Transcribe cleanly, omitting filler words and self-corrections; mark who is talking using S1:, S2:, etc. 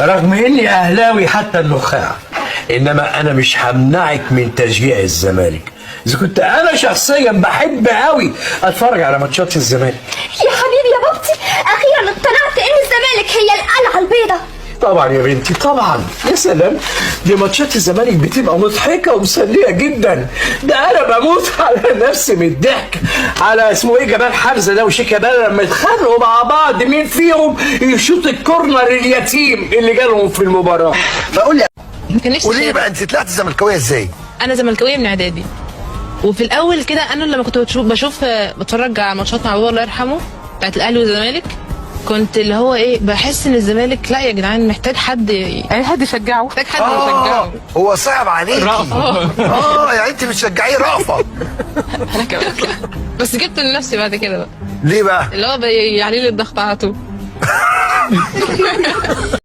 S1: رغم اني اهلاوي حتى النخاع، انما انا مش همنعك من تشجيع الزمالك. اذا كنت انا شخصيا بحب قوي اتفرج على ماتشات الزمالك.
S2: يا حبيبي يا بابتي، اخيرا اقتنعت ان الزمالك هي القلعة البيضاء.
S1: طبعا يا بنتي طبعا، يا سلام، دي ماتشات الزمالك بتبقى مضحكة ومسليه جدا. ده انا بموت على نفسي من الضحك على اسمه ايه جمال حمزة ده وشيكابالا لما يتخانقوا مع بعض مين فيهم يشوط ال corner اليتيم اللي جالهم في المباراة.
S3: فقول لي،
S4: كان نفسي
S3: قولي لي بقى، انت طلعت زملكاويه ازاي؟
S4: انا زملكاويه من اعدادي، وفي الاول كده انا لما كنت بشوف بتفرج على ماتشات مع بابا الله يرحمه بتاعت الاهلي والزمالك، كنت اللي هو ايه بحس ان الزمالك لا يا جدعان محتاج حد،
S5: اي حد يشجعه.
S4: محتاج حد يشجعه.
S3: هو صعب عليكي. اه، يعني انت بتشجعيه رأفة؟
S4: انا كمان، بس جبت لنفسي بعد كده بقى.
S3: ليه بقى؟
S4: اللي هو بيعلي لي الضغط على طول.